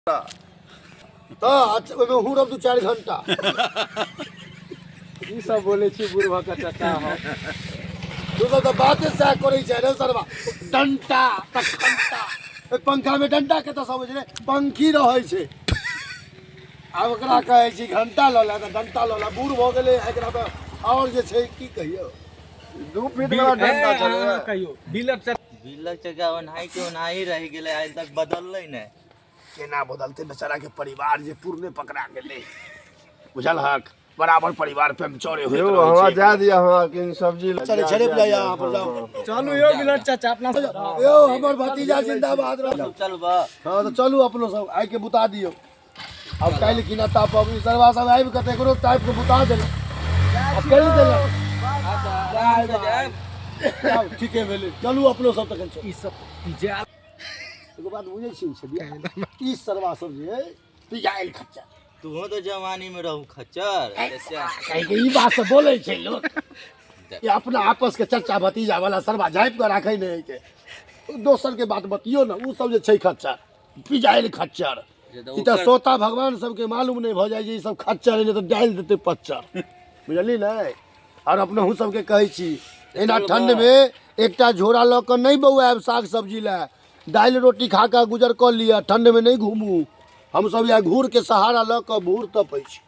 तऽ अच्छा ओहिमे हुरब 2-4 घंटा। की सब बोलै छी बूढ़ भऽ कऽ चाचा अहाँ? तू सब तऽ बाते सएह करै छै रे सरबा। डंटा तऽ खंटा, ओहि पंखामे डंटा कतऽ अबै छै रे? पंखी रहै छै। आब ओकरा कहै छी घंटा लऽ ले तऽ डंटा लऽ ले। बूढ़ भऽ गेलै एकरा तऽ आओर जे छै की कहियौ। 2 फीट वाला डंटा छलै। कहियो बिलक बिलक चचा ओनाही के ओनाही रहि गेलै, आइ तक बदललै नहि। केना बदलतै बेचारा के परिवार जे पूर्णे पकड़ा गेलै, बुझल हक बराबर परिवार पे चौरे होइत यौ रहै हमरा छै। जा दिअ, हमरा कनि सब्जी चले छड़े पे यहाँ पर जाओ। चलू यौ बिलट चाचा, अपना यौ हमर भतीजा जिंदाबाद रह। चलबा। हाँ तऽ चलू अपनो सब आइ के बुता दियौ। आब काल्हि किना तापब ई सरवा सब आबि कऽ तऽ एकरो टाइप के बुता देलक आ कहि देलक। बाय बाय। जाउ, ठीके भेलै, चलू अपनो सब तखन चलू। ई सब जा एगो बात बुझै छी छलियै ई सरवा सब जे है पिजायल खच्चर। तूहो तो जवानी में रहू खच्चर चाचा। काहे कि ई बात सब बोलै छै लोक, ई अपना आपस के चर्चा भतीजा वाला सरवा झाँपि कऽ राखै नहि है के दोसर के बात बतियौ ने। ओ सब जे छै खच्चर पिजायल खच्चर, ई तऽ सोता भगवान सबके मालूम नहि भऽ जाइ जे ई सब खच्चर है, नहि तऽ डालि देतै पच्चर, बुझलियै ने? आओर अपनहु सबके कहै छी एना ठण्डमे एकटा झोरा लऽ कऽ नहि बौआयब साग सब्जी लए, दालि रोटी खा कऽ गुजर कऽ लिअ, ठण्डमे नहि घूमू। हमसब इएह घूरके सहारा लऽ कऽ भूर तपै छी।